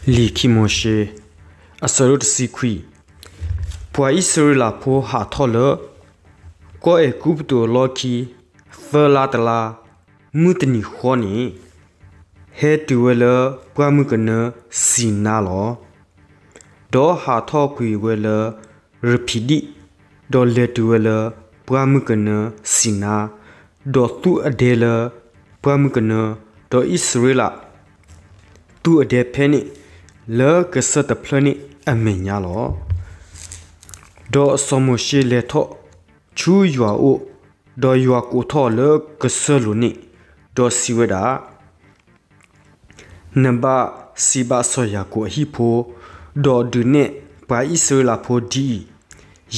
လံာ်ခံမိၤၡ့ အဆၢဒိၣ်တဆံခွံ, ပှၤအံၣ်စရ့လးဖိဟးထီၣ်လၢ ကီၢ်အဲၤကူပတူးအလီၢ်ခံ သၢလါတလါ မုၢ်တနံၤဃီန့ၣ်, ဟဲတုၤဝဲလၢပှၢ်မုၢ်ကနၢစံၤနါလီၤ. ဒီးဟးထီၣ်ကွံာ်ဝဲလၢရဖံဒံၣ်, ဒီးလဲၤတုၤဝဲလၢပှၢ်မုၢ်ကနၢစံၤနါ, ဒီးသူၣ်အဒဲလၢပှၢ်မုၢ်ကနၢ, ဒီးအံၣ်စရ့လး သူၣ်အဒဲဖဲန့ၣ် လၢကစၢၢ်တဖျၢၣ်န့ၣ်အမဲာ်ညါလီၤ. ဒီးစီၤမိၤၡ့လဲၤထီၣ်ဆူယွၤအအိၣ်, ဒီးယွၤကိးထီၣ်အီၤလၢကစၢၢ်လိၤန့ၣ်, ဒီးစံးဝဲဒၣ်, နဘၣ်စံးဘၣ်စီၤယၤကိာ်အဟံၣ်ဖိ, ဒီးဒုးနဲၣ်ပှၤအံၣ်စရ့လးဖိဒ်အံၤ,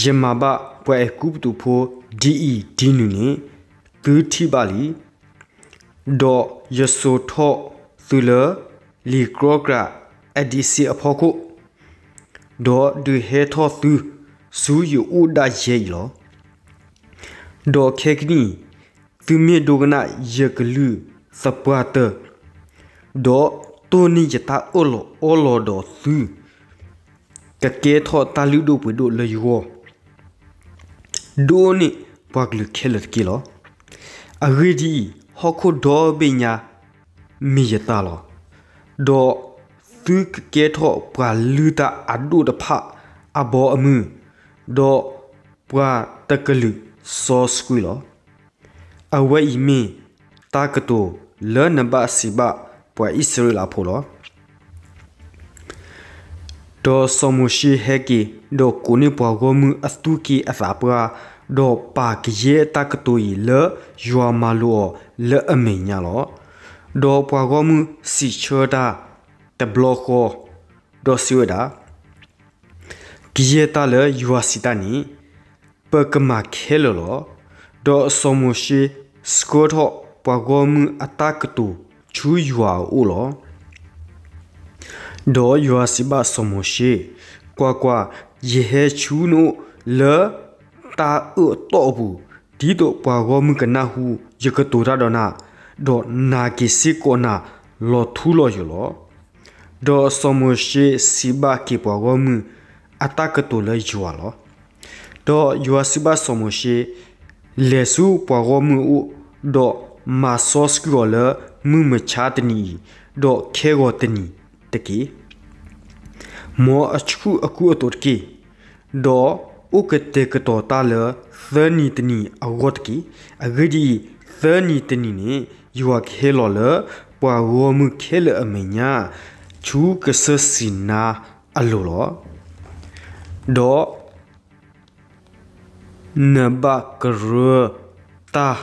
ယမၤဘၣ်ပှၤအဲၤကူပတူးဖိဒ်အံၤဒ်နုၤန့ၣ်, သုထံၣ်ဘၣ်လံ. ဒီးယစိာ်ထီၣ်သုလၢလံာ်ကြီကြာ်အဒံးစ့အဖီခိၣ်, ဒီးဒုးဟဲထီၣ်သုဆူယအိၣ်ဒၣ်ယဲအံၤလီၤ. ဒီးခဲကနံၣ်အံၤ, သုမ့ၢ်ဒိကနၣ်ယကလုၢ်သပှၢ်တၢၢ်, ဒီးတိၢ်န့ၢ်ယတၢ်အၢၣ်လီၤအီလီၤဒီးသု ကကဲထီၣ်တၢ်လုၢ်ဒိၣ်ပှ့ၤဒိၣ်လၢယဂီၢ်, ဒိၣ်န့ၢ်ပှၤကလုာ်ခဲလၢာ်တက့ၢ်လီၤ. အဂ့ၢ်ဒ်အံၤ, ဟီၣ်ခိၣ်ဒီဘ့ၣ်ညါမ့ၢ်ယတၢ်လီၤ. ဒီးသုကကဲထီၣ်ပှၤလုၢ်တၢ်အဒိၣ်တဖၣ်အဘီအမုၢ်, ဒီးပှၤတကလုာ်စီဆှံလီၤ. အဝဲအံၤမ့ၢ်တၢ်ကတိၤလၢနဘၣ်စံးဘၣ်ပှၤအံၣ်စရ့လးဖိလီၤ. ဒီးစီၤမိၤၡ့ဟဲက့ၤ, ဒီးကိးန့ၢ်ပှၤဂီၢ်မုၢ်အသူၣ်က့အသးပှၢ်, ဒီးပာ်ကယဲၢ်တၢ်ကတိၤအံၤလၢယွၤမၤလိာ်အီၤလၢအမဲာ်ညါလီၤ. ဒီးပှၤဂီၢ်မုၢ်စံးဆၢတၢ်တဘျီဃီ, ဒီးစံးဝဲဒၣ်, ကယဲၢ်တၢ်လၢယွၤစံးတၢ်န့ၣ်, ပကမၤခဲလၢာ်လီၤ. ဒီးစီၤမိၤၡ့ဆှၢထီၣ်ပှၤဂီၢ်မုၢ်အတၢ်ကတိၤဆူယွၤအအိၣ်လီၤ. ဒီးယွၤစံးဘၣ်စီၤမိၤၡ့, ကွၢ်ကွၢ်, ယဟဲဆူနအိၣ်လၢတၢ်အၢၣ်အတီၢ်အပူၤ, ဒ်သိးပှၤဂီၢ်မုၢ်ကနၢ်ဟူယကတိၤတၢ်ဒီးနၤ, ဒီးနာ်က့ၤစ့ၢ်ကီးနၤလီၤထူလီၤယိာ်လီၤ. ဒီးစီၤမိၤၡ့စံးဘၣ်က့ၤပှၤဂီၢ်မုၢ်အတၢ်ကတိၤလၢယွၤလီၤ. ဒီးယွၤစံးဘၣ်စီၤမိၤၡ့, လဲၤဆူပှၤဂီၢ်မုၢ်အအိၣ်, ဒီးမၤစီဆှံအီၤလၢမုၢ်မဆါတနံၤအံၤ, ဒီးခဲဂီၤတနံၤတက့ၢ်. မ်အဆူၣ်အကူအသိးတက့ၢ်. ဒီးအိၣ်ကတဲာ်ကတီၤတၢ်လၢသၢနံၤတနံၤအဂီၢ်တက့ၢ်. အဂ့ၢ်ဒ်အံၤ, သၢနံၤတနံၤန့ၣ် ယွၤကဟဲလီၤလၢပှၤဂီၢ်မုၢ်ခဲလၢာ်အမဲာ်ညါ, ဆူကစၢၢ်စံၤနါအလိၤလီၤ. ဒီး နဘၣ်ကရၢတၢ်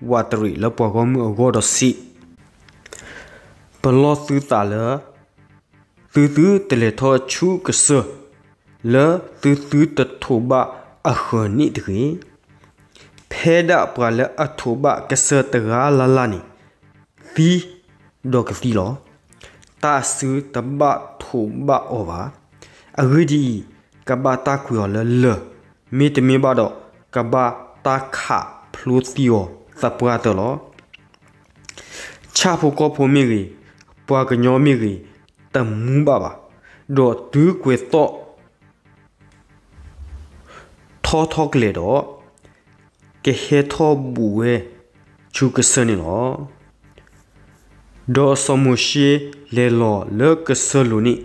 ဝးတရံးလၢပှၤဂီၢ်မုၢ်အဂီၢ်ဒီးစံး, ပလီၢ်သုသးလၢ သုသုတလဲၤထီၣ်ဆူကစၢၢ် လၢသုသုတထိးဘၣ်အဃၢၤန့ၣ်တဂ့ၤ. ဖဲဒၣ်ပှၤလၢအထိးဘၣ်ကစၢၢ်တဂၤလၢ်လၢ်န့ၣ် သံဒီးကသံလီၤ. တၢ်စုတဘၣ်ထိးဘၣ်အီၤဘၣ်. အဂ့ၢ်ဒ်အံၤ, ကဘၣ်တၢ်ကွံာ်အီၤလၢလၢၢ်, မ့တမ့ၢ်ဘၣ်ဒီး ကဘၣ်တၢ်ခးဖျိသံအီၤသပှၢ်တၢၢ်လီၤ. ဆၣ်ဖိကီၢ်ဖိမ့ၢ်ဂ့ၤ, ပှၤကညီမ့ၢ်ဂ့ၤ, တမူဘၣ်ဘၣ်. ဒီးတုၤကွဲၤသီၣ် ထီထီၣ်ကလဲာ်ဒီး ကဟဲထီၣ်ဘူးဝဲဆူကစၢၢ်န့ၣ်လီၤ. ဒီးစီၤမိၤၡ့လဲၤလီၤလၢကစၢၢ်လိၤန့ၣ်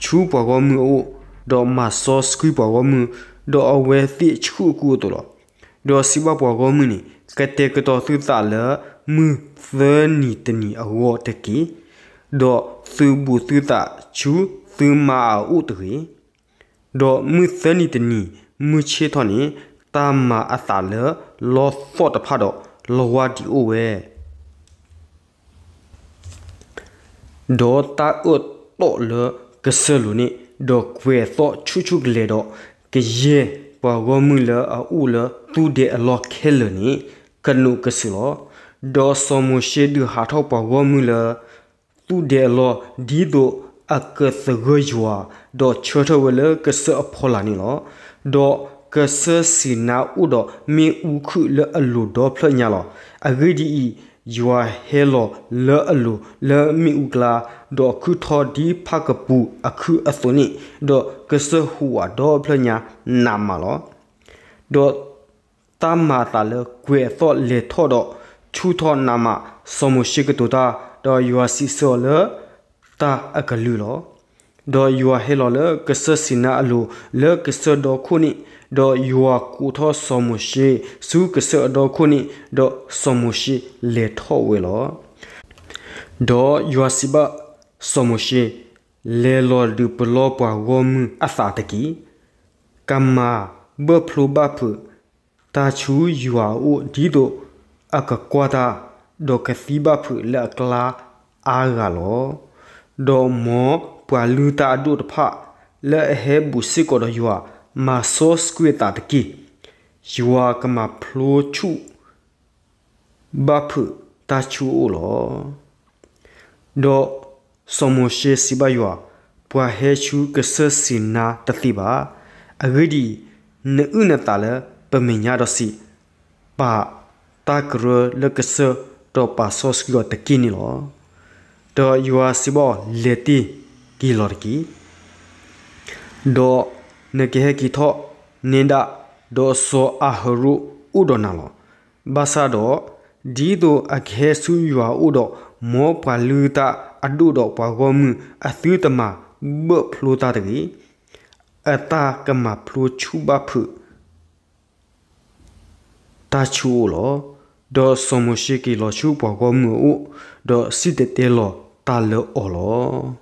ဆူပှၤဂီၢ်မုၢ်အအိၣ်, ဒီးမၤစီဆှံပှၤဂီၢ်မုၢ်, ဒီးအဝဲသ့ၣ်ဆူၣ်အကူအသိးလီၤ. ဒီးစံးဘၣ်ပှၤဂီၢ်မုၢ်န့ၣ်, ကတဲာ်ကတီၤသုသးလၢမုၢ်သၢနံၤတနံၤအဂီၢ်တက့ၢ်. ဒီးသုဘူးသုသးဆူသုမါအအိၣ်တဂ့ၤ. ဒီးမုၢ်သၢနံၤတနံၤမုၢ်ဆ့ၣ်ထီၣ်န့ၣ်, တၢ်မၤအသးလၢလီသီၣ်တဖၣ်ဒီးလီဝါဒံးအိၣ်ဝဲ ဒီးတၢ်အၢၣ်တီၣ်လၢကစၢၢ်လိၤန့ၣ်, ဒီးကွဲၤသီၣ်ဆူၣ်ဆူၣ်ကလဲာ်ဒီး, ကယဲၢ်ပှၤဂီၢ်မုၢ်လၢအအိၣ်လၢသူၣ်ဒဲအလီၢ်ခဲလၢာ်န့ၣ်, ကနူးကစုာ်လီၤ. ဒီးစီၤမိၤၡ့ဒုးဟးထီၣ်ပှၤဂီၢ်မုၢ်လၢ သူၣ်ဒဲအလီၢ်, ဒ်သိးအကသဂၢၢ်ယွၤ, ဒီးဆၢထၢၣ်ဝဲလၢကစၢၢ်အဖီလာ်န့ၣ်လီၤ. ဒီးကစၢၢ်စံၤနါအိၣ်ဒီးမ့ၣ်အူခုၣ်လၢအလိၤဒီဖျၢၣ်ညါလီၤ. အဂ့ၢ်ဒ်အံၤ, ယွၤဟဲလီၤလၢအလိၤလၢမ့ၣ်အူကျါ, ဒီးခုၣ်ထီၣ်ဒ်ဖၣ်ကပူၤအခုၣ်အသိးန့ၣ်, ဒီးကစၢၢ်ဟူးဝးဒီဖျၢၣ်ညါနးမးလီၤ. ဒီးတၢ်မၤအသးလၢကွဲၤအသီၣ်လဲၤထီၣ်ဒီးဆူၣ်ထီၣ်နးမး, စီၤမိၤၡ့ကတိၤတၢ်, ဒီးယွၤစံးဆၢအီၤလၢတၢ်အကလုၢ်လီၤ. ဒီးယွၤဟဲလီၤလၢကစၢၢ်စံၤနါအလိၤလၢကစၢၢ်ဒီခိၣ်န့ၣ်, ဒီးယွၤကိးထီၣ်စီၤမိၤၡ့ဆူကစၢၢ်အဒီခိၣ်န့ၣ်, ဒီးစီၤမိၤၡ့လဲၤထီၣ်ဝဲလီၤ. ဒီးယွၤစံးဘၣ်စီၤမိၤၡ့, လဲၤလီၤဒုးပလီပှၤဂီၢ်မုၢ်အသးတက့ၢ်. ကမၤဘၢၣ်ဖျိဘၣ်ဖုးတၢ်ဆူယွၤအအိၣ်ဒ်သိးအကကွၢ်တၢ်, ဒီးကသံဘၣ်ဖုးလၢအကျါအါဂၤလီၤ. ဒီးမ်ပှၤလုၢ်တၢ်အဒိၣ်တဖၣ်လၢအဟဲဘူးစ့ၢ်ကီးဒီးယွၤ, မၤစီဆှံအသးတက့ၢ်. ယွၤကမၤဖျိဆူၣ် ဘၣ်ဖုးတၢ်ဆူအအိၣ်လီၤ. ဒီးစီၤမိၤၡ့စံးဘၣ်ယွၤ, ပှၤဟဲဆူကစၢၢ်စံၤနါတသ့ဘၣ်. အဂ့ၢ်ဒ်အံၤ, နအုၣ်နသးလၢပမဲာ်ညါဒီးစံး, ပာ်တၢ်ကရၢလၢကစၢၢ်, ဒီးပာ်စီဆှံအီၤတက့ၢ်န့ၣ်လီၤ. ဒီးယွၤစံးဘၣ်အီၤ, လဲၤတ့ၢ်က့ၤလီၤတက့ၢ်. ဒီးနကဟဲက့ၤထီၣ်နဲဒၣ်ဒီးစီၤအၤဟရိၣ်အိၣ်ဒီးနၤလီၤ. ဘၣ်ဆၣ်ဒီး, ဒ်သိးအကဟဲဆူယွၤအအိၣ်ဒီး, မ်ပှၤလုၢ်တၢ်အဒိၣ်ဒီးပှၤဂီၢ်မုၢ်အသုတမၤဘၢၣ်ဖျိတၢ်တဂ့ၤ. အတၢ်ကမၤဖျိဆူၣ်ဘၣ်ဖုးတၢ်ဆူအအိၣ်လီၤ. ဒီးစီၤမိၤၡ့က့ၤလီၤဆူပှၤဂီၢ်မုၢ်အအိၣ်, ဒီးစံၣ်တဲၤတဲလီၤတၢ်လၢအီၤလီၤ.